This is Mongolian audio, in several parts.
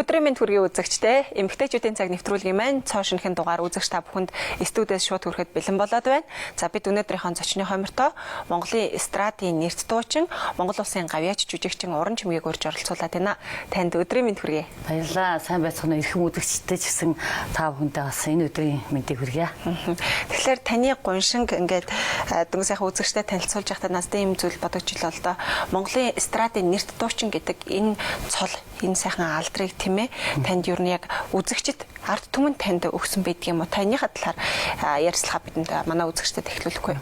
Өдрийн мэнд хүргэе үзэгчдээ. Эмэгтэйчүүдийн цаг нэвтрүүлгийн маань цоо шинэхэн дугаар үзэгч та бүхэнд студиэс шууд хүрэхэд бэлэн болоод байна. За бид өнөөдрийнхөө зочны хомиртоо Монголын эстрадын нэрт дуучин, Монгол улсын гавьяач жүжигчин Уран Чимгийг урьж оролцуулаад байна. Танд өдрийн мэнд хүргэе. Баярлалаа. Сайн байцгаана уу. Эрхэм үзэгчтэй ч гэсэн та бүхэндээ бас энэ өдрийн мэндийг хүргье. Тэгэхээр таны гуншинг ингээд дөнгөж сайхан үзэгчтэй танилцуулж байхдаа надад ийм зүйл бодогчлоо л доо. Монголын эстрадын нэрт дуучин гэдэг энэ цол, энэ сайхан алдрыг тийм ээ танд юу нь яг үзэгчд ард түмэн танд өгсөн байдаг юм уу? Таныхаа талаар ярьцлага бидэнд манай үзэгчдэд эхлүүлэхгүй.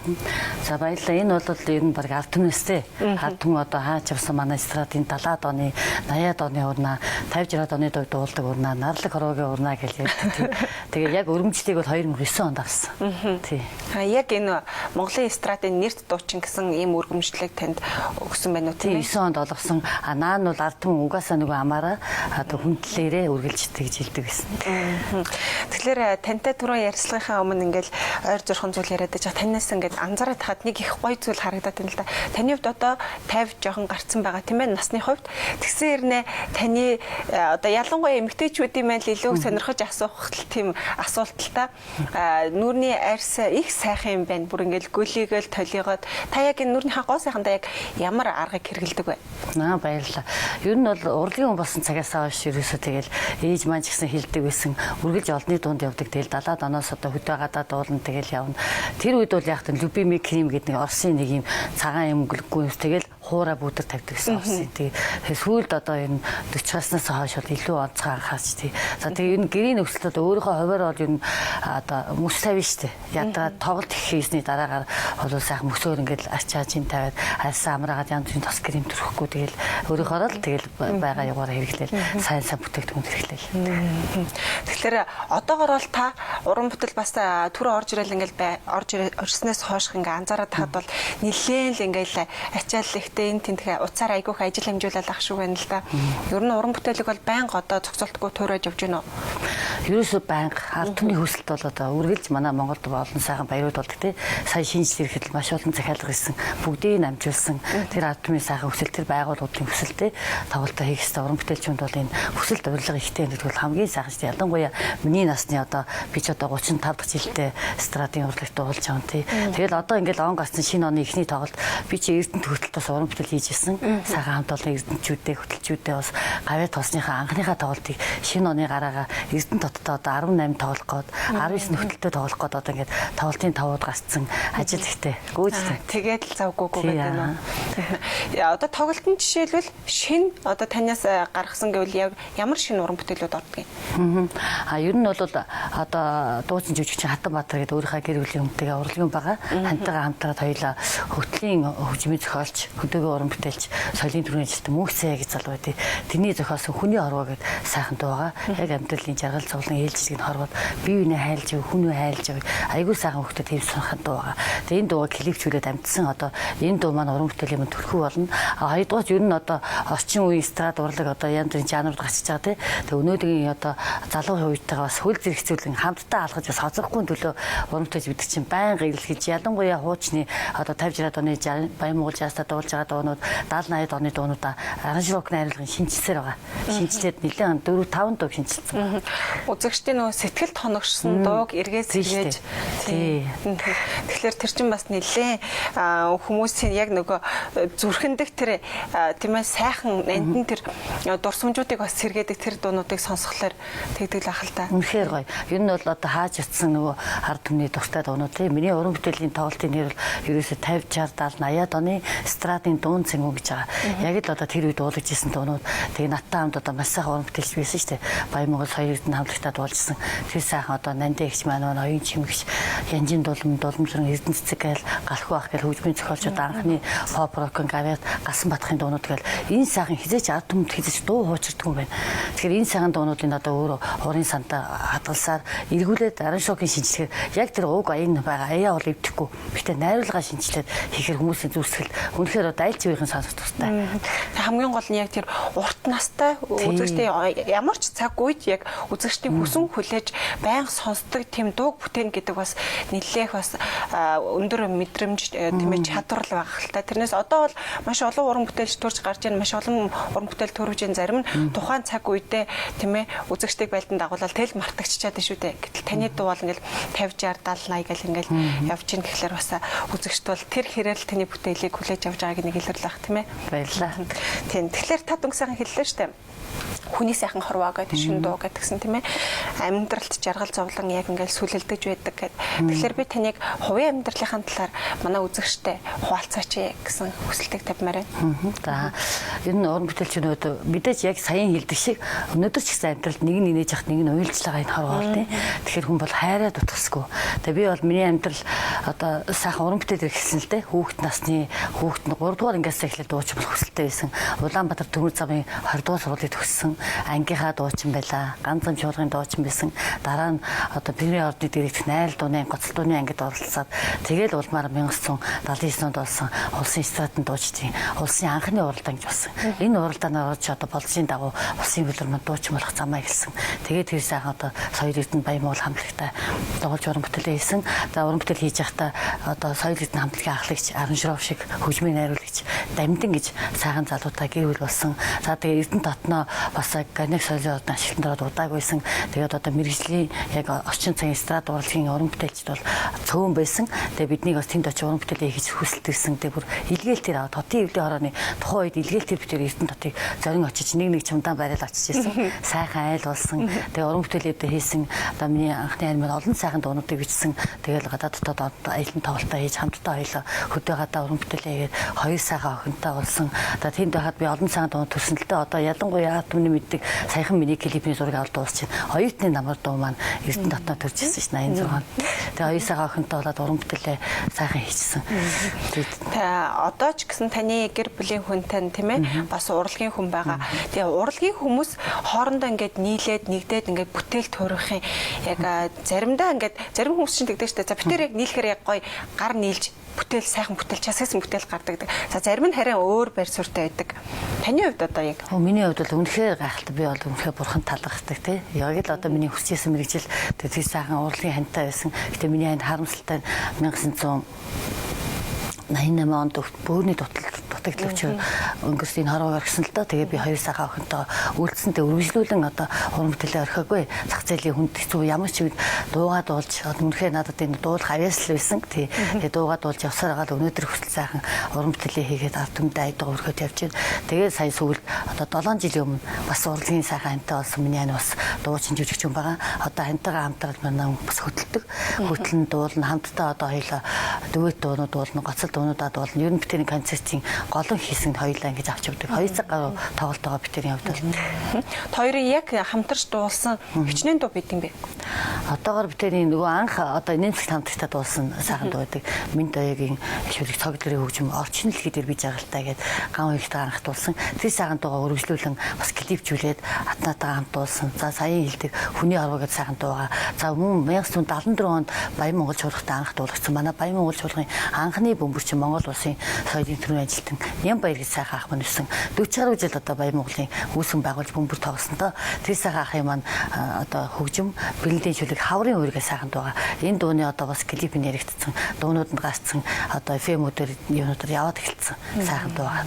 За баярлалаа. Энэ бол ер нь баг ард түмнээстэй. Ард түмэн одоо хаач явсан манай эстрадын 70-аад оны, 80-аад оны урнаа, 50 60-аад оны дуг дуулдаг урнаа, нарлаг хороогийн урнаа гэж ярьдаг. Тэгээ яг өргөмжлийг бол 2009 онд авсан. Тий. Яг энэ Монголын эстрадын нэрт дуучин гэсэн ийм өргөмжлөг танд өгсөн байна уу тийм ээ? 9 онд олгосон. А наа нь бол ард түмэн угаасаа нөгөө амаараа одоо хүндлээрээ үргэлж тэгж хэлдэг байсан. Тэгэхээр тантай түрүүн ярьцлагынхаа өмнө ингээл ойр зурхан зүйл яриад байж танаас ингээд анзаараад хахад нэг их гоё зүйл харагдаад байна л да. Таны хувьд одоо 50 жоохон гарцсан байгаа тийм ээ насны хувьд. Тэгсэн хэрнээ таны одоо ялангуяа эмэгтэйчүүдийн маань л илүү сонирхож асуух тийм асуулт л та. Нүүрний арьс их сайхан юм байна. Бүр ингээл гөлийгөл толигоод та яг энэ нүүрнийхээ гоо сайхандаа яг ямар аргыг хэрэглэдэг вэ? Аа баярлалаа. Ер нь бол урлагийн хүн болсон цагаас хойш ерөөсөө тэгэл ээж маань ч гэсэн хэлдэг байсан. Үргэлж олонний дунд явдаг. Тэгэл 70-аад оноос одоо хөдөө гадаа дуулна тэгэл явна. Тэр үед бол яг тань любими крем гэдэг нэг Оросын нэг юм цагаан юм гүлгүй юм. Тэгэл хуура бүдэр тавьдаг гэсэн Оросын. Тэгээ сүүлд одоо энэ 40 гарснаас хойш бол илүү онцгой анхаарч тий. За тэгээ энэ гэрийн нөхцөлд өөрийнхөө хувиар бол ер нь одоо мөс тавина штэ. Ядгаа тоглолт хийсний дараагаар бол сайхан мөсөөр ингээл арчаа чин тавиад альсаа амраагаад янз бүрийн тос крем түрхэхгүй тэгэл өөрийнхөө л тэгэл байгаа югаараа хэрэглээл сайн сайн бүтээгдэхүүн хэрэглээл. Тэгэхээр одоогор бол та уран бүтэл бас түрүү орж ирэл ингээл орж ирснээс хойш ингээ анзаараад тахад бол нилээн л ингээл ачаал ихтэй энэ тентхэ уцаар айгүйх ажил амжуулаад ах шиг байна л да. Ер нь уран бүтээлэг бол байнга одоо зогсолтгүй туурайж явж байна уу? Ерөөсөө байнга ард түмний хүсэлт бол одоо үргэлж манай Монголд олон сайхан баярууд болдог тий. Сая шинэ жил ирэхэд маш олон захиалга ирсэн. Бүгдийг нь амжуулсан. Тэр ард түмний сайхан хүсэл тэр байгууллагуудын хүсэлтэй тоглолтоо хийх ёстой. Уран бүтээлчүүд бол энэ хүсэлт урилга ихтэй гэдэг бол хамгийн сайхан шүү дээ. Ялангуяа миний насны одоо би ч одоо 35 дахь жилдээ эстрадын урлагт дуулж байгаа тий. Тэгэл одоо ингээл он гарсан шинэ оны эхний тоглолт би чи Эрдэнэт хүртэл бас уран бүтээл хийж исэн. Сайхан хамт олон эрдэнэтчүүдээ хөтөлчүүдээ бас гавьяа тоосныхаа анхныхаа тоглолтыг шинэ оны гараагаа Эрдэнэт хотод одоо 18 тоглох гээд 19 нөхцөлтэй тоглох гээд одоо ингээд тоглолтын тавууд гарцсан ажил ихтэй. Гүйцтэй. Тэгээд л завгүйгүй гэдэг юм уу? Одоо тоглолтын жишээлбэл шинэ одоо танаас гаргасан гэвэл яг ямар шинэ уран бүтээлүүд ордог юм? А ер нь бол одоо дуучин жүжигчин Хатанбаатар гэдэг өөрийнхөө гэр бүлийн хүнтэйгээ урлагийн байгаа. Хантайгаа хамтраад хоёлаа хөтлийн хөгжмийн зохиолч, хөдөөгөө уран бүтээлч, соёлын төрийн ажилтан Мөнх Цая гэж залуу байдаг. Тэрний зохиосон Хүний хорвоо гэдэг сайхан дуу байгаа. Яг амьдралын жаргал зовлон ээлжийг нь хорвоод бие биенээ хайлж яв, хүн үү хайлж яв. Айгүй сайхан хөхтэй тийм сайхан дуу байгаа. Тэгээ энэ дууга клипчүүлээд амтсан. Одоо энэ дуу маань уран бүтээлийн юм төрхүү болно. А хоёрдугаар ер нь одоо орчин үеийн эстрад урлаг одоо янз бүрийн жанрууд гарчиж байгаа тий. Тэгээ өнөөдрийн одоо залуу үетэйгээ бас хөл зэрэгцүүлэн хамтдаа алхаж бас хоцрохгүй төлөө уран бүтээлч бид чинь байнга эргэлхэж ялангуяа хуучны одоо 50 60 оны Баян Монгол жаастаа дуулж байгаа дуунууд 70 80 оны дуунуудаа аранжировкны найруулгын шинжилсээр байгаа. Шинжилээд нэлээд 4 5 дууг шинжилсэн. Үзэгчдийн нөгөө сэтгэлд хоногшсон дууг эргээ сэргээж тий. Тэгэхээр тэр чинь бас нэлээд хүмүүсийн яг нөгөө зүрхэндэх тэр тийм ээ сайхан нандин тэр дурсамжуудыг бас сэргээдэг тэр дуунуудыг сонсохлоор тэгдэг л ах л та. Үнэхээр гоё. Ер нь бол одоо хааж утсан нөгөө ард түмний дуртай дуунууд тий. Миний уран бүтээлийн тоглолтын нэр бол ерөөсө 50 60 70 80-аад оны эстрадын дуун цэнгүү гэж байгаа. Яг л одоо тэр үед дуулаж исэн дуунууд тэгээ надтай хамт одоо маш сайхан уран бүтээлч байсан шүү дээ. Баян Монгол соёл эрдэнэ хамтлагтаа дуулжсэн. Тэр сайхан одоо Нандин эгч маань оюун чимэгч Янжин дулам дуламжран Эрдэнэ цэцэг гээл галхуу ах гээл хөгжмийн зохиолч одоо анхны поп рокын гавьяат Гасан Батхын дуунууд гээл энэ сайхан хизээч ард түмэнд хизээч дуу хуучирдгүй юм байна. Тэгэхээр энэ сайхан дуунуудын одоо өөрөө урын сантаа хадгалсаар эргүүлээд араншокын шинжилгээр яг тэр уг аян байгаа аяа бол эвдэхгүй. Гэтэ найруулга шинжилээд хийхээр хүмүүсийн зүсгэл үнэхээр одоо Одоо аль ч үеийнхэн сонсох дуртай. Хамгийн гол нь яг тэр урт настай үзэгчдийн ямар ч цаг үед яг үзэгчдийн хүсэн хүлээж байнга сонсдог тийм дууг бүтээн гэдэг бас нэлээх бас өндөр мэдрэмж тийм ээ чадвар л байгаа л та. Тэрнээс одоо бол маш олон уран бүтээлч төрж гарч ийн, маш олон уран бүтээл төрөж ийн, зарим нь тухайн цаг үедээ тийм ээ үзэгчдийг байлдан дагуулаад тэл мартагччаад шүү дээ. Гэтэл таны дуу бол ингээл 50 60 70 80 гэл ингээл явж ийн гэхлээр бас үзэгчд бол тэр хэрээр л таны бүтээлийг хүлээж авч байгааг нэг илэрлэх тийм ээ. Баярлалаа. Тийм. Тэгэхээр та дүнг сайхан хэллээ шүү дээ. Хүний сайхан хорвоо гэдэг шин дуу гэдгсэн тийм ээ. Амьдралд жаргал зовлон яг ингээл сүлэлдэж байдаг гэд. Тэгэхээр би таныг хувийн амьдралынхаа талаар манай үзэгчтэй хуваалцаач гэсэн хүсэлтийг тавьмаар байна. За ер нь уран бүтээлчнүүд мэдээж яг саяын хэлдэг шиг өнөөдөр ч гэсэн амьдралд нэг нь инээж яхад нэг нь уйлж байгаа энэ хорвоо тийм. Тэгэхээр хүн бол хайраа дутгасгүй. Тэгээ би бол миний амьдрал одоо сайхан уран бүтээл хэрэгсэн л дээ. Хүүхэд насны хүүхэд нь 3 дугаар ангиас эхлээд дуучин болох хүсэлтэй байсан. Улаанбаатар Төмөр замын 20 дугаар сургуулийг төгссөн. Ангийнхаа дуучин байлаа. Ганц зам чуулгын дуучин байсан. Дараа нь одоо Бэрийн ордны дэрэгдэх 8 дууны гоцол дууны ангид оролцоод тэгэл улмаар 1979 онд болсон улсын эстрадын дуучдын улсын анхны уралдаан гэж болсон. Энэ уралдаанаар орж одоо болцсны дагуу улсын хөлөр манд дуучин болох замаа эхэлсэн. Тэгээд тэр сайхан одоо Соёл Эрдэнэ Баян Монгол хамтлагтай дуулж уран бүтээл хийсэн. За уран бүтээл хийж байхдаа одоо Соёл Эрдэнэ хамтлагийн ахлагч Араншров шиг хөгжмийн найруулагч Дамдин гэж сайхан залуутай гэр бүл болсон. За тэгээд Эрдэнэ дотноо бас Ганег соёлын ордон ашиглалтанд ороод удааг байсан. Тэгээд одоо мэрэгжлийн яг орчин цагийн эстрад урлагийн уран бүтээлчд бол цөөн байсан. Тэгээд биднийг бас тэнд очиж уран бүтээл хийж хүсэлтэрсэн. Тэгээд бүр илгээлтээр аваад хотын эвлийн хорооны тухайн үед илгээлтээр битээр Эрдэнэ хотыг зорин очиж нэг нэг чумдаан барайл очиж ирсэн. Сайхан айл болсон. Тэгээд уран бүтээлүүдээ хийсэн. Одоо миний анхны аймаг олон сайхан дуунуудыг бичсэн. Тэгээд гадаад дотоод аялан тоглолтоо хийж хамтдаа хоёлоо хөдөө гадаа уран бүтээлээ хийгээд хоёр сайхан охинтой болсон. Одоо тэнд байхад би олон сайхан дуу төрсөн л дээ. Одоо ялангуяа ард түмний мэддэг саяхан миний клипний зураг авал дуусч байна. Оюутны намар дуу маань Эрдэнэ дотноо төрж ирсэн ш 86 онд. Тэгээ хоёр сайхан охинтой болоод уран бүтээлээ сайхан хийчихсэн. Та одоо ч гэсэн таны гэр бүлийн хүнтэй тийм ээ бас урлагийн хүн байгаа. Тэгээ урлагийн хүмүүс хоорондоо ингээд нийлээд нэгдээд ингээд бүтээл төрөх юм яг заримдаа ингээд зарим хүмүүс чинь тэгдэг штэ. За битэр яг нийлэхээр яг гоё гар нийлж бүтээл сайхан бүтээл часгасан бүтээл гардаг. За зарим нь харин өөр байр суурьтай байдаг. Таны хувьд одоо яг миний хувьд бол үнэхээр гайхалтай. Би бол үнэхээр бурхан талархдаг тий. Яг л одоо миний хүсчихсэн мэрэгжил тэр сайхан урлагийн хантай байсан. Гэтэ миний ханд харамсалтай 1988 онд бөөрийн дутагдлавч өнгөрсөн энэ хорвоо орхисон л доо. Тэгээ би хоёр сайхан охинтойгоо үлдсэн. Тэгээ үргэлжлүүлэн одоо уран бүтээлээ орхиогүй. Зах зээлийн хүнд хэцүү ямар ч үед дуугаа дуулж үнэхээр надад энэ дуулах авьяас л байсан. Тэгээ дуугаа дуулж явсаар байгаа л өнөөдөр хүртэл сайхан уран бүтээлээ хийгээд ард түмэндээ айдгаа өргөд явж байна. Тэгээ сая сүүлд одоо 7 жилийн өмнө бас урлагийн сайхан хантай болсон миний ань бас дуучин жүжигч хүн байгаа. Одоо хантайгаа хамтраад манай бас хөтэлдэг. Хөтлөн дуулна хамтдаа одоо хоёлаа дуэт дуунууд дуулна, гоцол дуунуудаа дуулна. Ер нь битэрийн концертын голон хийсэн хоёлаа ингэж авч явдаг. 2 цаг гаруй тоглолт байгаа битэрийн хувьд бол. Хоёрын яг хамтарч дуулсан хичнээн дуу бид юм бэ? Одоогор битэрийн нөгөө анх одоо нэмсэг хамтлагтай дуулсан сайхан дуу байдаг. Минь доёгийн шүлэг цог дэрийн хөгжим орчин дэлхий дээр би жаргалтай гээд ган хоёртой анх дуулсан. Тэр сайхан дуугаа өргөжлүүлэн бас клипжүүлээд атнатаа хамт дуулсан. За саяын хэлдэг хүний хорвоо гэдэг сайхан дуугаа. За мөн 1974 онд Баян Монгол чуулгатай анх дуулагдсан. Манай Баян Монгол чуулгын анхны бөмбөрчин Монгол улсын соёлын төрийн ажилтан Ням Баяр гэж сайхан ах маань өссөн. 40 гаруй жил одоо Баян Монголын үүсгэн байгуулж бөмбөр тоглосон доо. Тэр сайхан ахын маань одоо хөгжим бэлэндийн шүлэг хаврын үүргээ сайхан дуугаа. Энэ дууны одоо бас клип нь яригдсан. Дуунууд нь гарцсан. Одоо FM-үүдээр юунуудаар яваад эхэлсэн. Сайхан дуугаа.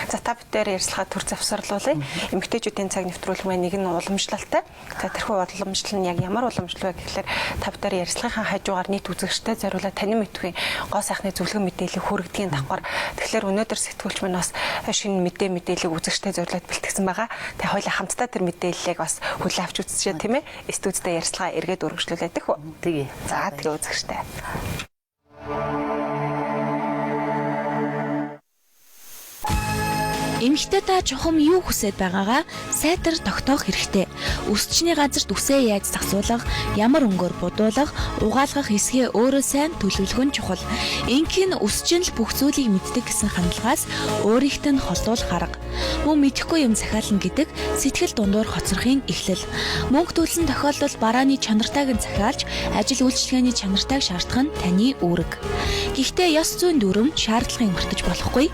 За та бид дээр ярьцлага төр завсарлуулъя. Эмэгтэйчүүдийн цаг нэвтрүүлэг маань нэг нь уламжлалтай. За тэрхүү уламжлал нь яг ямар уламжлал вэ гэхлээр та бид дээр ярьцлагынхаа хажуугаар нийт үзэгчтэй зориулаад танин мэдвхийн гоо сайхны зөвлөгөө мэдээлэл хүргэдгийн давхар. Тэгэхээр өнөөдөр сэтгүүлч маань бас шинэ мэдээллийг үзэгчтэй зориулаад бэлтгэсэн байгаа. Тэгээ хоёлаа хамтдаа тэр мэдээллийг бас хүлээн авч үзчихээ тийм ээ. Студидээ ярьцлага эргээд үргэлжлүүлээд их үү? Тэгье. За тэгээ үзэгчтэй. Эмэгтэй та чухам юу хүсэж байгаагаа сайтар тогтоох хэрэгтэй. Өсчний газарт үсээ яаж засуулах, ямар өнгөөр будуулах, угаалгах хэсгээ өөрөө сайн төлөвлөх нь чухал. Инх нь өсчин л бүх зүйлийг мэддэг гэсэн хандлагаас өөрийнхөө нь холдуулах арга. Мөн мэдэхгүй юм захиална гэдэг сэтгэл дундуур хоцрохын эхлэл. Мөнгө төлсөн тохиолдолд барааны чанартайг нь захиалж, ажил үйлчилгээний чанартайг шаардах нь таны үүрэг. Гэхдээ ёс зүйн дүрм шаардлагыг мартаж болохгүй.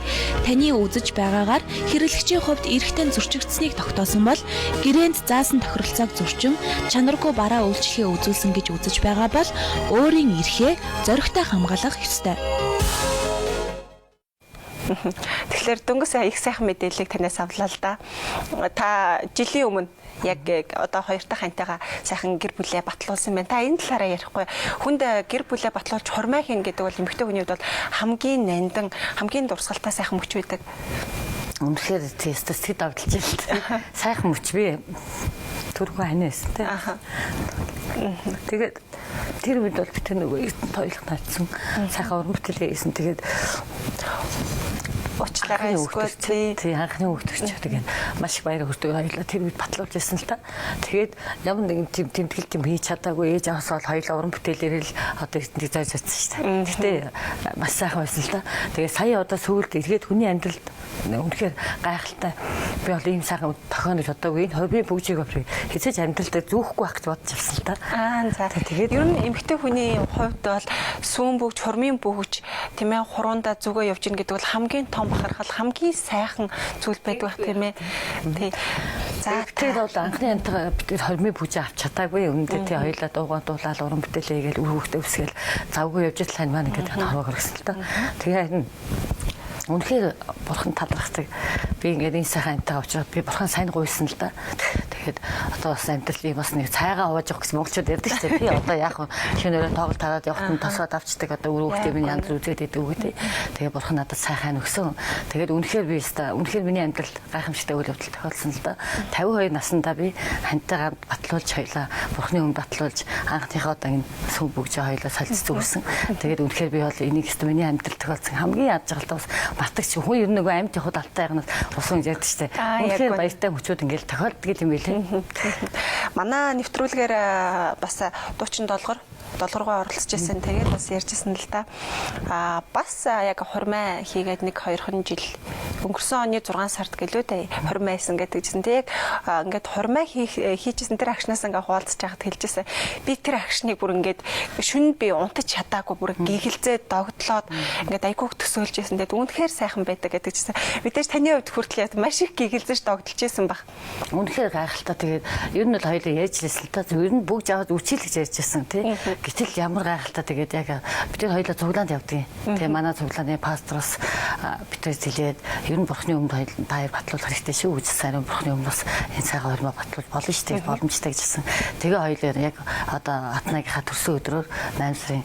Таны үзэж байгаагаар хэрэглэгчийн хувьд эрхтэн зөрчигдсөнийг тогтоосон бол гэрээнд заасан тохиролцоог зөрчин чанаргүй бараа үйлчилгээ үзүүлсэн гэж үзэж байгаа бол өөрийн эрхээ зоригтой хамгаалах ёстой. Тэгэхээр дөнгөж сая их сайхан мэдээллийг танаас авлаа л да. Та жилийн өмнө яг одоо хоёр дахь хантайгаа сайхан гэр бүлээ батлуулсан байна. Та энэ талаараа ярихгүй. Хүнд гэр бүлээ батлуулж хурмаа хийн гэдэг бол эмэгтэй хүний хувьд бол хамгийн нандин, хамгийн дурсгалтай сайхан мөч байдаг. Үнэхээр тест сэтгэл давталж байна. Сайхан мөч би. Түрхүү хань байсан те. Тэгээд тэр үед бол би тэр нөгөө эрдэнэ тойлох наадсан. Сайхан уран бүтээлээ хийсэн. Тэгээд уучлаарай эсвэл тий анхны хүүхдэрч тэгээд маш их баяр хүрдэг хоёлаа тэр үед батлуулж байсан л та. Тэгээд ямар нэгэн тийм тэмдэглэл тийм хийж чадаагүй ээж аваас бол хоёлаа уран бүтээлээр л одоо эрдэнтийг зойж чадсан шүү дээ. Гэтэ маш сайхан байсан л та. Тэгээд сая одоо сүүлд эргээд хүний амьдралд үнэхээр гайхалтай би бол ийм сайхан тохионо гэж бодоагүй. Энэ хобби бүгжийг бол хэзээ ч амьдралдаа зүүхгүй байх гэж бодож авсан л та. Аа за. Тэгээд ер нь эмэгтэй хүний хувьд бол сүүн бүгж, хурмын бүгж тийм ээ хуруунда зүгөө явж гин гэдэг бол хамгийн том бахархал, хамгийн сайхан зүйл байдаг байх тийм ээ. Тий. За тэгэхээр бол анхны амтгаа бид хормын бүжээ авч чадаагүй. Өмнөдөө тий хоёлаа дуугаа дуулаад уран бүтээлээ хийгээл үр хөвгтөө өсгөөл завгүй явж л хань маань ингээд хорвоо гаргасан л та. Тэгээ харин үнэхээр бурхан талархдаг. Би ингээд энэ сайхан амтаа авчраад би бурхан сайн гуйсан л да. Тэгээд одоо бас амьдралын бас нэг цайгаа хувааж явах гэсэн монголчууд ярьдаг шүү дээ. Би одоо яах вэ? Шинээрээ тоглолт тараад явахт нь тосоод авчдаг одоо үр хөвгтөө минь янз бүр үзээд идэв үгүй тий. Тэгээ бурхан надад сайхан өгсөн. Тэгээд үнэхээр би өста үнэхээр миний амьдралд гайхамшигтай үйл явдал тохиолдсон л да. 52 наснда би хантайгаа батлуулж хоёлаа бурханы өмнө батлуулж анхныхаа одоо энэ сүм бүгжээ хоёлаа солилцож зүгсэн. Тэгээд үнэхээр би бол энийг өста миний амьдрал тохиолдсон хамгийн аз жаргалтай бас мартагч хүн ер нь нөгөө амьд явахад алтай ягнаас усан гэж ярьдаг шүү дээ. Үнэхээр баяртай мөчүүд ингээл тохиолддог юм билээ. Манай нэвтрүүлгээр бас дуучин долгоргоо оролцож исэн. Тэгээд бас ярьжсэн л да. Аа бас яг хурмаа хийгээд 1-2 жил өнгөрсөн оны 6 сард гэлүү дээ хурмаа хийсэн гэдэг жисэн. Тэг яг ингээд хурмаа хийжсэн тэр агшнаас ингээд хуваалцаж байхад хэлжсэн. Би тэр агшныг бүр ингээд шүн би унтаж чадаагүй бүр гигэлзээ догтлоод ингээд айгүйх төсөөлж исэн. Тэгээд үнэхээр сайхан байдаг гэдэг жисэн. Мэдээж таны хувьд хүртэл маш их гигэлзэж догтлж исэн баг. Үнэхээр гайхалтай. Тэгээд ер нь бол хоёулаа яаж лсэн л та. Ер нь бүгж аваад үчил гэж ярьж байсан тий. Гэтэл ямар гайхалтай тэгээд яг бид нар хоёулаа цуглаанд явдаг. Тэгээ манай цуглааны пастор бас бид нар зэлээд ер нь бурхны өмнө та хоёр батлуулах хэрэгтэй шүү гэж сайн бурхны өмнө бас энэ цагаан хормоо батлуул болно шүү дээ боломжтой гэжсэн. Тэгээ хоёулаа яг одоо Атнагийнхаа төрсөн өдрөөр 8 сарын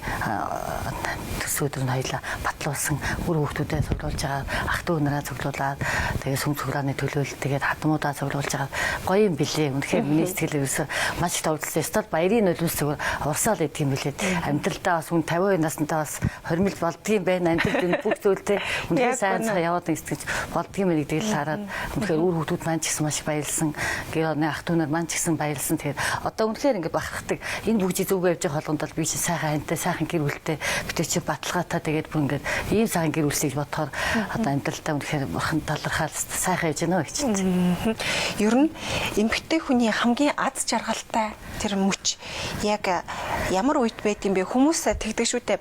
төрсөн өдөр нь хоёулаа батлуулсан үр хүүхдүүдэд цуглуулж байгаа ах дүү нараа цуглуулад тэгээ сүм цуглааны төлөөлөл тэгээд хадмуудаа цуглуулж байгаа гоё юм билээ. Үнэхээр миний сэтгэл ерөөсөө маш их товдлоо. Ёстой баярын нулимс зүгээр урсаал идэх юм билээ. Амьдралдаа бас хүн 52 наснтаа бас хормил болдгийм байна. Амьдрал энэ бүх зүйлтэй үнэхээр сайн цаа яваад ингэж болдгийм байна гэдгийг л хараад үнэхээр үр хүүхдүүд маань ч гэсэн маш их баярлсан. Гэр орны ах дүү нар маань ч гэсэн баярлсан. Тэгэхээр одоо үнэхээр ингэ бахархдаг. Энэ бүгжийг зүгөө явж байгаа болгонд бол би чи сайхан амьтай сайхан гэр бүлтэй битээ чи баталгаатай тэгээд бүр ингээд ийм сайхан гэр бүлсийг бодохоор одоо амьдралдаа үнэхээр бурхан талархаад сайхан явж байна гэж байна. Ер нь эмэгтэй хүний хамгийн аз жаргалтай тэр мөч яг ямар үед байд юм бэ? Хүмүүс тэгдэг шүү дээ.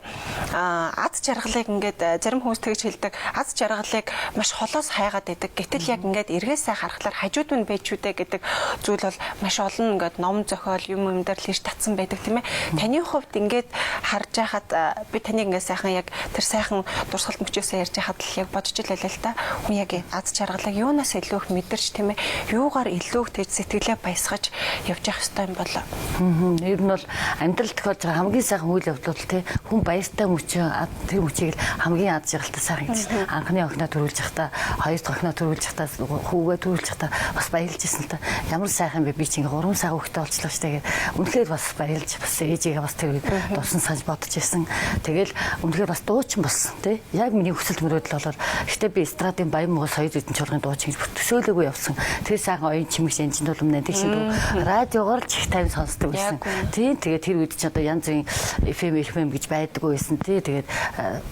Аз жаргалыг ингээд зарим хүмүүс тэгж хэлдэг. Аз жаргалыг маш холоос хайгаад байдаг. Гэтэл яг ингээд эргээсээ харахлаар хажууд нь байж шүү дээ гэдэг зүйл бол маш олон ингээд ном зохиол юм юм дээр л ирж татсан байдаг тийм ээ. Таны хувьд ингээд харж байхад би таныг ингээд сайхан яг тэр сайхан дурсгалт мөчөөсөө ярьж байхад л яг бодож л байлаа л та. Хүн яг аз жаргалыг юунаас илүү их мэдэрч тийм ээ. Юугаар илүү их тэгж сэтгэлээ баясгаж явж явах ёстой юм болоо. Ер нь бол амьдрал тохиолж байгаа хамгийн сайхан үйл явдал бол тий хүн баяртай мөчөө тэр мөчийг л хамгийн аз жаргалтай сайхан гэж анхны охиноо төрүүлж байхдаа хоёр дахь охиноо төрүүлж байхдаа хүүгээ төрүүлж байхдаа бас баярлж ирсэн л та. Ямар сайхан бэ би чи ингээ 3 сайхан хүүхдээ олчлоо штэ гэх. Үнэхээр бас баярлж бас ээжигээ бас тэр үед дурсан санаж бодож ирсэн. Тэгэл үнэхээр бас дуучин болсон тий. Яг миний хүсэл мөрөөдөл бол гэтээ би эстрадын баян муу соёл эдэн чуулганы дуучин гэж төсөөлөөгүй явсан. Тэр сайхан оюун чимэгч янжин дулам нандин дуу радиогоор л чих тайван сонсдог байсан. Тийм тэгээ тэр үед ч одоо янз бүрийн FM гэж байдаггүй байсан тий. Тэгээд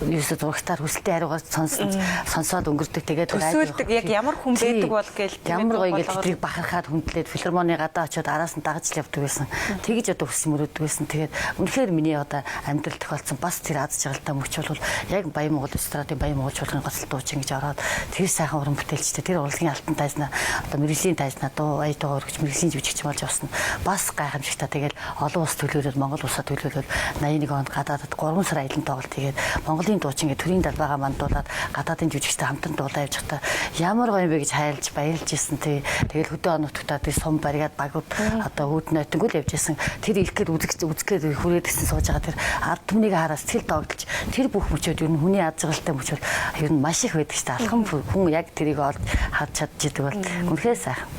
ерөөсө зурагтаар хүсэлтийн хариугаар сонсоод өнгөрдөг. Тэгээд төсөөлдөг яг ямар хүн байдаг бол гээл ямар гоё ингээл тэдрийг бахархаад хүндлээд филармоны гадаа очиод араас нь дагаж л явдаг байсан. Тэгэж одоо хүсэл мөрөөддөг байсан. Тэгээд үнэхээр миний одоо амьдрал тохиолдсон бас тэр аз жаргал жаргалтай мөч бол яг Баян Монгол эстрадын Баян Монгол чуулганы гоцлол дуучин гэж ороод тэр сайхан уран бүтээлчтэй тэр урлагийн алтан тайзнаа одоо мэргэжлийн тайзнаа дуу ая дуу өргөж мэргэжлийн жүжигч болж явсан. Бас гайхамшигтай. Тэгэл олон улс төлөөлөд Монгол улсаа төлөөлөд 81 онд гадаадад 3 сар аялан тоглолт хийгээд Монголын дуучин гэж төрийн далбаагаа мандуулаад гадаадын жүжигчтэй хамтран дуулаа явж байхдаа ямар гоё юм бэ гэж хайлж баярлж исэн. Тэгэл хөдөө он нутагтаа тэр сум бариад багууд одоо үүдэн нойтонгүй л явж исэн. Тэр их гээд үзэх гээд хүрээд гисэн сууж байгаа тэр ард түмнийг хараа сэтгэл догдолж тэр бүх мөчүүд ер нь хүний аз жаргалтай мөч бол ер нь маш их байдаг шүү дээ. Алхам хүн яг тэрийг олж харж чадчихдаг бол үнэхээр сайхан.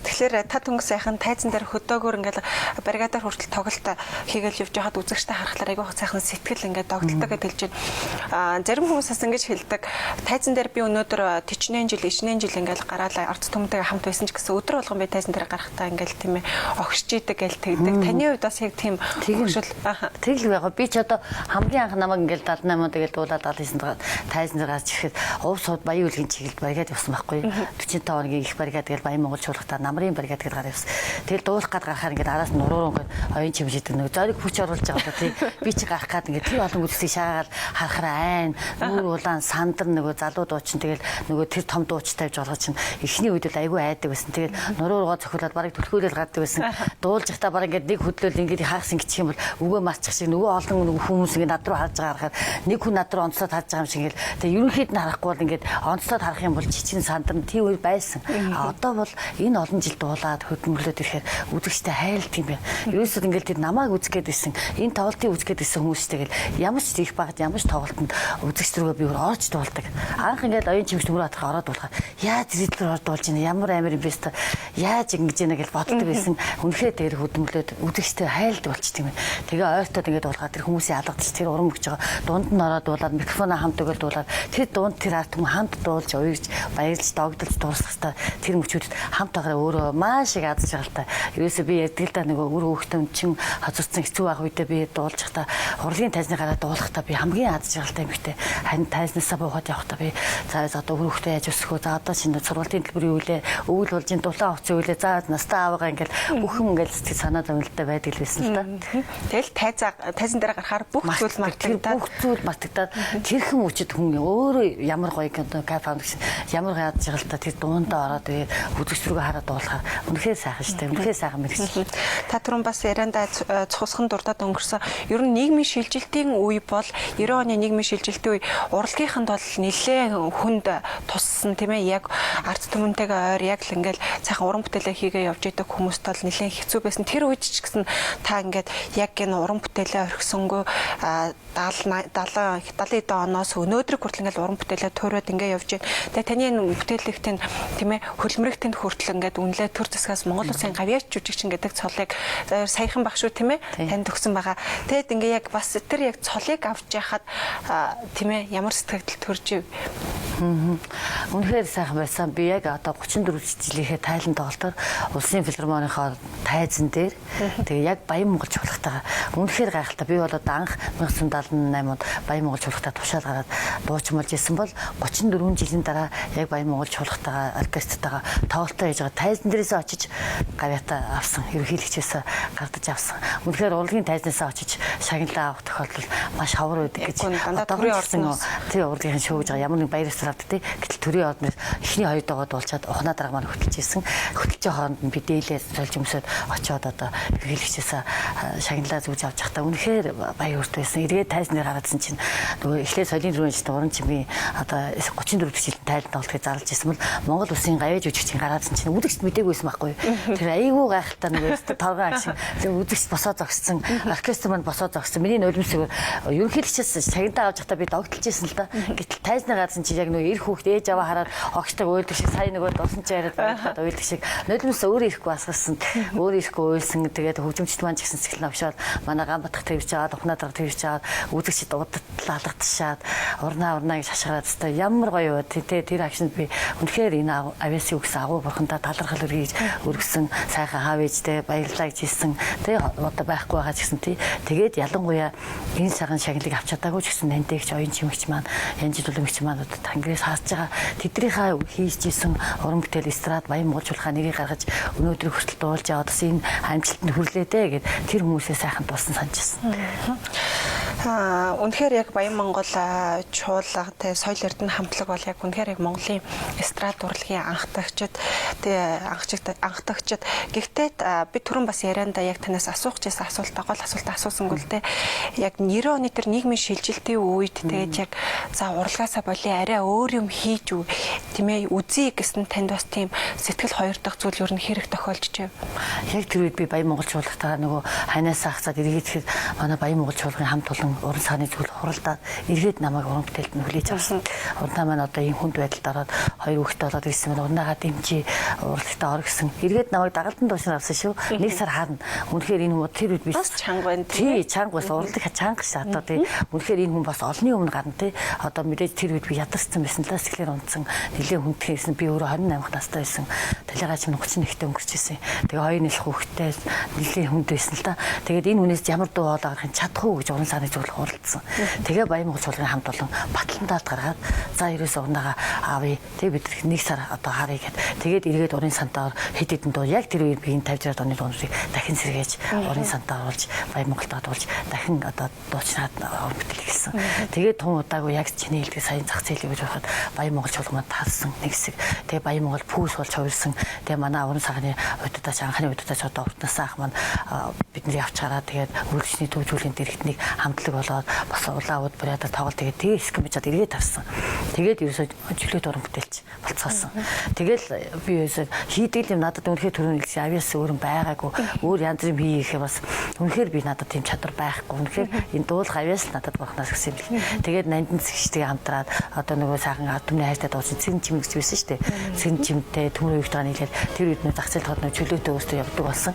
Тэгэхээр та түнг сайхан тайзан дээр хөдөөгөр ингээл бригадаар хүртэл тоглолт хийгээл явж байхад үзэгчтэй харахлаар айгүй сайхан сэтгэл ингээд догдолдог гэж хэлж байна. Зарим хүмүүс бас ингэж хэлдэг. Тайзан дээр би өнөөдөр 40 жил, 90 жил ингээл гараал ард түмэнтэйгээ хамт байсан ч гэсэн өдөр болгон би тайзан дээр гарахтаа ингээл тийм огшиж идэг гэл тэгдэг. Таны хувьд бас яг тийм огшил. Тэгэл яг би ч одоо хамгийн анх намайг ингээл 78 тэгэл дуулаад 79 тайзан дээр гарч ирэхэд ув сууд Баян үлгийн чиглэлд бригад явсан байхгүй. 45 хоногийн их бригад тэгэл Баян Монгол чуулгатаа намрын бригад тэгэл гараа явсан. Тэгэл дуулах гад гарахаар ингээд араас нуруу ингээд оюун чимжидэг нэг зориг хүч оруулж байгаа одоо тий би чи гарах гад ингээд тэр олон үзэсгийг шаагаал харахаар айн нүүр улаан сандар нөгөө залуу дуучин тэгэл нөгөө тэр том дуучтай явж байгаа чинь эхний үед л айгүй айдаг байсан. Тэгэл нуруу руугаа цохиулаад барыг түлхүүлэл гардаг байсан. Дуулж байхдаа барыг ингээд нэг хөдлөөл ингээд хаагас ингэчих юм бол үгээ марчих шиг нөгөө олон нөгөө хүмүүс ингээд над руу харж байгаа харахаар нэг хүн над руу онцлоод харж байгаа юм шиг ингээд тэгээ ерөнхийд нь харахгүй бол ингээд онцлоод харах юм бол чичин сандар нь тийм үе байсан. А одоо бол энэ олон жил дуулаад хөдөлмөрлөөд ирэхээр үзэгчтэй хайлт юм байна. Ерөөсөө ингээд тэр намайг үзэх гээд байсан, энэ тоглолтыг үзэх гээд байсан хүмүүстэй гэл ямар ч их багт ямар ч тоглолтод үзэгч рүүгээ би өөр орж дуулдаг. Анх ингээд оюун чимч төмөр атах ороод дуулахаар яаж зэрэглэр орж дуулж байна, ямар амир юм бэ та яаж ингэж яана гэж боддог байсан. Үнэхээр тэр хөдөлмөрлөөд үзэгчтэй хайлт болчдөг юм. Тэгээ ойртоод ингээд дуулахаар тэр хүмүүсийн алгадч тэр урам өгч байгаа. Дунд нь ороод дуулаад микрофоноо хамт өгöl дуулаад тэр дунд тэр ард түмэн хамт дуулж уягж баярлж догдолж дуурсах тэр мөчүүдэд хамт байгаараа өөрөө маш их аз жаргалтай. Ерөөсөө би ярьдаг л да нөгөө үр хүүхдэн чин хоцорсон хэцүү байх үедээ би дуулж байхдаа урлагийн тайзны гараад дуулахдаа би хамгийн аз жаргалтай юм ихтэй. Харин тайзнаасаа буугаад явахдаа би за одоо үр хүүхдээ яаж өсгөх вэ? За одоо шинэ сургуулийн төлбөр юу лээ? Өвөл болж ин дулаан хувцас юу лээ? За настай аавгаа ингээл бүх юм ингээл сэтгэл санаа зовнилтой байдаг л байсан л да. Тэгэл тайзан дээр гарахаар бүх зүйл мартагдаад бүх зүйл мартагдаад тэрхэн мөчөд хүн өөрөө ямар гоё кайф авах гэсэн ямар гоё аз жаргалтай тэр дуундаа ороод тэгээд үзэгч рүүгээ хараад дуулахаар үнэхээр сайхан шүү дээ. Үнэхээр сайхан мэргэжил. Та түрүүн бас яриандаа цусхан дурдаад өнгөрсөн. Ер нь нийгмийн шилжилтийн үе бол 90 оны нийгмийн шилжилтийн үе урлагийнханд бол нэлээд хүнд туссан тийм ээ. Яг ард түмэнтэйгээ ойр яг л ингээл сайхан уран бүтээлээ хийгээ явж идэг хүмүүст бол нэлээд хэцүү байсан. Тэр үед ч гэсэн та ингээд яг энэ уран бүтээлээ орхисонгүй 70 70 оноос өнөөдрийг хүртэл ингээл уран бүтээлээ туураад ингээ явж байна. Тэгээ таны энэ бүтээлэгтэн тийм ээ хөлмөрөгтэнд хүртэл ингээд үнэлээ төр засгаас Монгол улсын гавьяач жүжигчин гэдэг цолыг саяхан баг шүү тийм ээ танд өгсөн байгаа. Тэгэд ингээ яг бас тэр яг цолыг авч яхад тийм ээ ямар сэтгэл төрж ив? Үнэхээр сайхан байсан. Би яг одоо 34 жилийнхээ тайлан тоглолтоор улсын филармонийнхоо тайзан дээр тэгээ яг Баян Монгол чуулгатайгаа үнэхээр гайхалтай. Би бол одоо анх 1978 онд Баян Монгол чуулгатаа тушаал гараад дуучмалж исэн бол 34 жилийн дараа яг Баян Монгол чуулгатайгаа оркестртайгаа тоглолтоо хийж байгаа тайзан дээрээсээ очиж гавьяатаа авсан. Ерөнхийлөгчөөс гардаж авсан. Үнэхээр урлагийн тайзнаасаа очиж шагналаа авах тохиолдол маш ховор байдаг гэж. Дандаа төрийн ордноос тий урлагийн шүүгж байгаа ямар нэг баяр ёсоор авдаг тий. Гэтэл төрийн ордноос эхний хоёр догоо дуулчаад ухнаа дарга маань хөтөлж исэн. Хөтөлж хооронд нь би дээлээ сольж өмсөд очиод одоо ерөнхийлөгчөөс шагналаа зүүж авч явахдаа үнэхээр баяр хүрт байсан. Эргээд тайзны гаргаадсан чинь нөгөө эхлээд соёлын төрийн ажилтан уран чимийн одоо 34 дэх жилийн тайлан тоглохыг зарлж исэн бол Монгол улсын гавьяа жүжигчийн гаргаадсан чинь үзэгчд мдээгүй байсан байхгүй. Тэр айгүй гайхалтай нөгөө торгон агш үзэгч босоо зогссон, оркестр маань босоо зогссон. Миний нулимсыг ерөнхийлөгчөөс шагналаа авч явахдаа би догтолж исэн л да. Гэтэл тайзны гарсан чинь яг нөгөө эр хүүхд ээж аваа хараад огштой уйлдаг шиг сая нөгөө дусан чи яриад баярлаад уйлдаг шиг нулимс өөрөө ирэхгүй асгасан. Өөрөө ирэхгүй уйлсан. Тэгээд хөгжимчд маань ч гэсэн сэтгэл новшоод манай Ганбатах тэрвж аваад ухнаа дарга тэрвж аваад үзэгчд удтал алгадшаад урнаа урнаа гэж хашгираад та ямар гоё юу тий тэр агшинд би үнэхээр энэ авиасын үгс агуу бурхандаа талархал өргөж өргөсөн сайхан аав ээжтэй баярлалаа гэж хэлсэн тий одоо байхгүй байгаа ч гэсэн тий тэгээд ялангуяа энэ сайхан шагналыг авч чадаагүй ч гэсэн нандэгч оюун чимэгч маань янжил үлэмгч маань одоо тангирээс харж байгаа тэднийхээ хийж исэн уран бүтээл эстрад Баян Монгол чуулган нэрийг гаргаж өнөөдөр хүртэл дуулж яваад бас энэ амжилтанд хүрлээ дээ гэд тэр хүмүүсээ сайхан дуулсан санаж байсан. Үнэхээр яг Баян Монгол чуулга тэ соёл эрдэнэ хамтлаг бол яг үнэхээр яг Монголын эстрад урлагийн анхдагчид тэ анхдагчид. Гэхдээ би түрүүн бас яриандаа яг танаас асуух гэсэн асуултаа гол асуултаа асуусангүй л тэ яг 90 оны тэр нийгмийн шилжилтийн үед тэгээд яг за урлагаасаа болий арай өөр юм хийж тийм ээ үзье гэсэн танд бас тийм сэтгэл хоёр дахь зүйл ер нь хэрэг тохиолдож байв. Яг тэр үед би Баян Монгол чуулгатаа нөгөө ханаас ахцаад эргээд ирэхэд манай Баян Монгол чуулганы хамт олон уран сааны зүйл хуралдаад эргээд намайг уран бүтээлд нь хүлээж авсан. Урдаа маань одоо ийм хүнд байдалд ороод хоёр хүүхдээ болоод ирсэн маань урнаагаа дэмжи урлагтаа ор гэсэн. Эргээд намайг дагалдан дуушаар авсан шүү. Нэг сар харна. Үнэхээр энэ хүмүүс тэр үед би бас чанга байна. Тий, чанга бас урлаг чанга ш одоо тий. Үнэхээр энэ хүн бас олонний өмнө гарна тий. Одоо мэдээж тэр үед би ядарсан байсан л сэтгэлээр унтсан. Нилээн хүндхээсэн би өөрөө 28 настай байсан. Талигач минь 31-т өнгөрч ирсэн. Тэгээ хоёр нэлэх хүүхэдтэй нилээн хүнд байсан л та. Тэгээд энэ хүнээс ямар дуу хоолой гарахыг чадах уу гэж уран сааны зүйл хуралдсан. Тэгээ Баян Монгол чуулганы хамт олон батландаалд гаргаад за ерөөсөө урнаага аавъя. Тэгээ бид нэг сар одоо харъя гэд. Тэгээд эргээд урын сантаар хэд хэдэн дуу яг тэр үед би энэ 50 60 оны дуунуудыг дахин сэргээж урын сантаар оруулж Баян Монголд оруулж дахин одоо дуучнаад уран бүтээл эхэлсэн. Тэгээд тун удаагүй яг чиний хэлдэг саяын зах зээлийг гэж бодоход Баян Монгол чуулган маань тарсан нэг хэсэг. Тэгээ Баян Монгол пүүс болж хувирсан. Тэгээ манай уран сагны удаач анхны удаач одоо уртнасаа ах маань бидний авч гараад тэгээд үргэлжний төв зүйлийн дэрэгтнийг хамтлаг болоод бас улаан уд бурятаар тоглолт тэгээд тэгээ хэсэг мэж чад эргээд тарсан. Тэгээд ерөөсөө чөлөөт уран бүтээлч болцоосон. Тэгэл би ерөөсөө хийдэг юм надад үнэхээр түрүүн хэлсэн авьяас өөр юм байгаагүй. Өөр янз бүрийн хийхээ бас үнэхээр би надад тийм чадвар байхгүй. Үнэхээр энэ дуулах авьяас л надад бурхнаас өгсөн юм бэл. Тэгээд нандин зэгчтэйг хамтраад одоо нөгөө сайхан ард түмний хайртай дуучин цэн чим гэж байсан шүү дээ. Цэн чимтэй төмөр үеийнхтэйгээ нийлээд тэр үед нөө зах зээл тод нөө чөлөөтэй өөртөө явдаг болсон.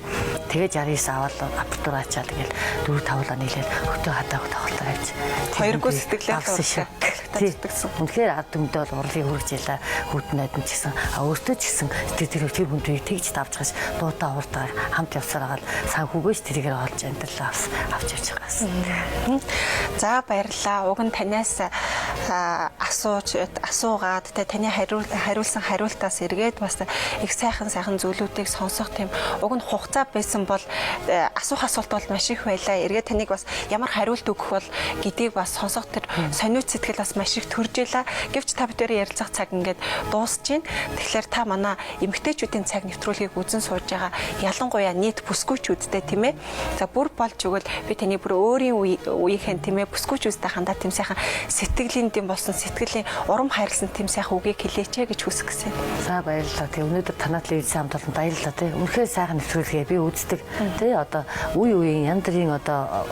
Тэгээд 69 аваад аппаратур ачаал тэгэл 4 5 нийлээд хөтөө хатааг тоглолтоор авч. Хоёргүй сэтгэлээр авсан шүү. Үнэхээр ард түмдээ бол урлагийг хүргэж ялаа хүүтэн найдан ч гэсэн өөртөө ч гэсэн тэр хүндийг тэгж давж гаш дуутай ууртаа хамт явсаар хагаад санхүүгөөс тэрийгээр олж амьдралаа авч явж байгаас. За баярлалаа. Уг нь танаас асуугаад тэ таны хариулсан хариултаас эргээд бас их сайхан зүйлүүдийг сонсох тийм уг нь хугацаа байсан бол асуух асуулт бол маш их байлаа. Эргээд таныг бас ямар хариулт өгөх бол гэдгийг бас сонсох тэр сониуд сэтгэл бас маш их төрж байлаа. Гэвч та бүдэрээ ярилцах цаг ингээд дуусч байна. Тэгэхээр та манай эмэгтэйчүүдийн цаг нэвтрүүлгийг үзэн сууж байгаа ялангуяа нийт бүсгүйчүүдтэй тийм ээ. За бүр болж өгвөл би таны бүр өөрийн үеийнхэн тийм ээ бүсгүйчүүдтэй хандаа тийм сайхан сэтгэлийн дэм болсон сэтгэлийн урам хайрлсан тийм сайхан үгийг хэлээч гэж хүсэх гэсэн. За баярлалаа. Тэг өнөөдөр танай телевизийн хамт олонд баярлалаа тий. Үнэхээр сайхан нэвтрүүлгээ би үздэг. Тий одоо үе үеийн янз бүрийн одоо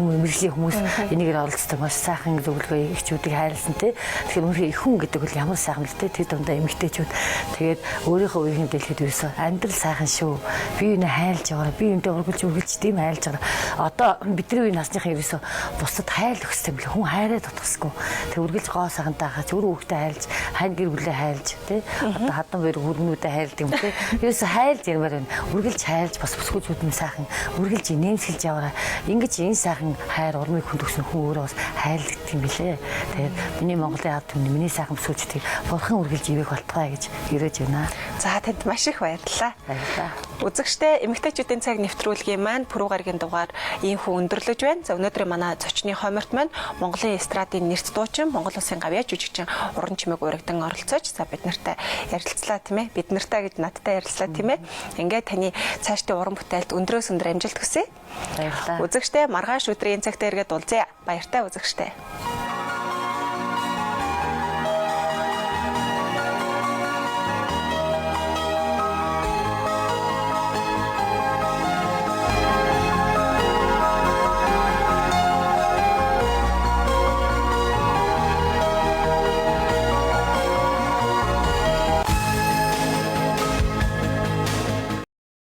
мэргэжлийн хүмүүс энийгээр оролцдог маш сайхан зөвлөгөө эхчүүдийг хайрлсан тий. Тэгэхээр үнэхээр их хүн гэдэг бол ямар сайхан л тий. Тэр дундаа эмэгтэйчүүд тэгээд өөрийнхөө үеийн дэлхийд ерөөсөө амьдрал сайхан шүү. Би юунэ хайлж яваараа. Би юунтэй үргэлж тийм хайлж байгаа. Одоо бидний үеийн насныхан ерөөсөө бусдад хайл өгсөн юм бэл хүн хайраа дутгасгүй. Тэг үргэлж гоо сайхантай хаач өөр хүүхдээ хайлж, хань гэр бүлээ хайлж тий. Одоо хадан хоёр хүрнүүдээ хайлдаг юм тий. Ерөөсөө хайлж ярмаар байна. Үргэлж хайлж бас бүсгүйчүүд нь сайхан үргэлж нэмсгэлж яваараа. Ингэж энэ сайхан хайр урмыг хүнд өгсөн хүн өөрөө бас хайлддаг юм билээ. Тэгээд миний Монголын ард түмний миний сайхан бүсгүйчдийг бурхан үргэлж ивэх болтугай гэж ерөөж байна. За танд маш их баярлалаа. Баярлалаа. Үзэгчдээ эмэгтэйчүүдийн цаг нэвтрүүлгийн маань пүрэв гарагийн дугаар ийхүү өндөрлөж байна. За өнөөдрийн манай зочны хоморт маань Монголын эстрадын нэрт дуучин, Монгол улсын гавьяа жүжигчин уран чимээг урагдан оролцож за бид нартай ярилцлаа тийм ээ. Бид нартай гэж надтай ярилцлаа тийм ээ. Ингээд таны цаашдын уран бүтээлд өндрөөс өндөр амжилт хүсье. Баярлалаа. Үзэгчдээ маргааш өдрийн цагт эргээд уулзъя. Баяртай үзэгчдээ.